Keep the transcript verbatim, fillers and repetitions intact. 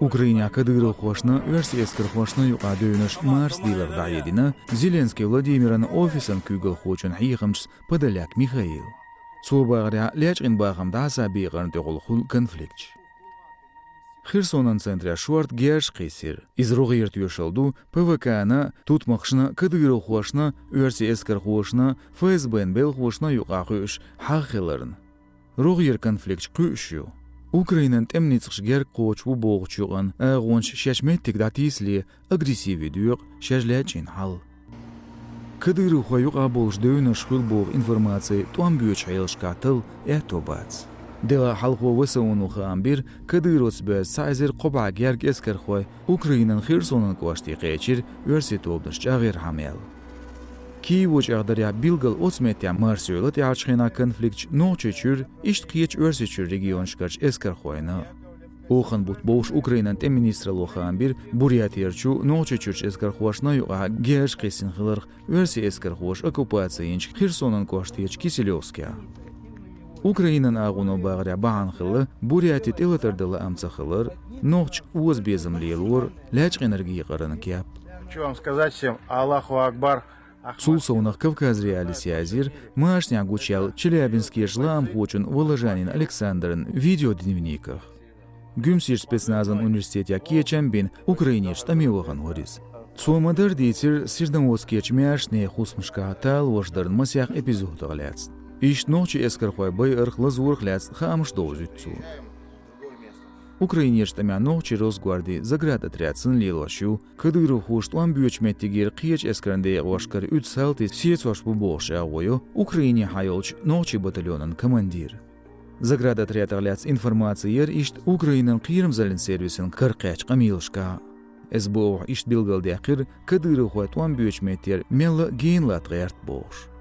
Украинехь кадыровхошна, оьрсийн эскархошна юкъахь девнаш марсдийларх дӀахьедина Зеленский Владимиран офисан куьйгалхочун хьехамчас Подоляк Михаила. Цо бахарехь, лечкъина бахам дӀасабекъарна тӀехула хуьлу конфликташ. Херсонан центрехь шорта герз кхиссира. Иза рогӀера тоьшалла ду ПВК-на, тутмакхашна, кадыровхошна, оьрсийн эскархошна, ФСБ-н белхошна юкъахь хуьлуш хьагӀ хиларна. РогӀера конфликташ кхуьуш ю. Украинан тӀеман ницкъаш герга кхочуш бу бохучу юкъанна агӀончаш шаьш меттиг дӀатийсале агрессиви доькъу шаьш лечкъина хьал. Кадыровхой юкъахь болуш девнаш хуьлу боху информаци тӀом боьдучу хьелашкахь талла аьтто бац. Делахь хьалхо В С У-но хаам бира, кадыровцаш боьзна схьаэзира кхо бӀе гергга эскархой, Украинан Херсонан кӀоштий кхечира оьрсийн тобанаш чӀагӀъярхьама аьлла. Киево чӀагӀдарехь, билггал оцу меттехь марсйойла тӀаьхьарчу хенахь конфликташ Нохчийчуьра, иштта кхечу Оьрсийчуьра регионашкарчу эскархойна. Охан бутт бовш Украинан тӀеман министралло хаам бира Бурятерчу, Нохчийчуьрчу эскархошна юкъахь герз кхиссина хиларх, оьрсийн эскархоша оккупаци йинчу Херсонан кӀоштерчу Киселевскехь. Украинан агӀоно бахарехь, бахьана хилла Буряти тӀелатар дан лаам ца хилар, нохчашка озабезам лелор, лечкъинарг екъаран кеп. Хочу вам сказать всем: Аллаху Акбар. Цул совнах Кавказ.Реалиисе язйира машанехь гучуяьлла Челябинскерчу лаамхочун Воложанин Александран видеодневниках. Гуьмсерчу спецназан университетехь кечам бина, Украинерчу тӀаме вахана вара иза. Цо ма-дарра дийцира Серноводскерчу маьршанийн хӀусамашкахь талораш даран масех эпизодах лаьцна. Иштта нохчийн эскархой байарх, лазорах лаьцна хаамаш довзуьйту цо. Украинерчу тӀамехь нохчийн Росгварди заградотряд санна лелош ю, кадыровхоша тӀом боьдучу меттигера кхечу эскаран декъошкара уьдуш салтий сецош бу бохуш агӀо йо Украине хьайолчу нохчийн батальонан командира. Заградотрядах лаьцна информаци яра иштта Украинан кхерамзаллин сервисан каракхаьчначу къамелашкахь. С Б У-хь иштта билгалдаьккхира, кадыровхой тӀом боьдучу меттера мелла а гена латта гӀерта бохуш.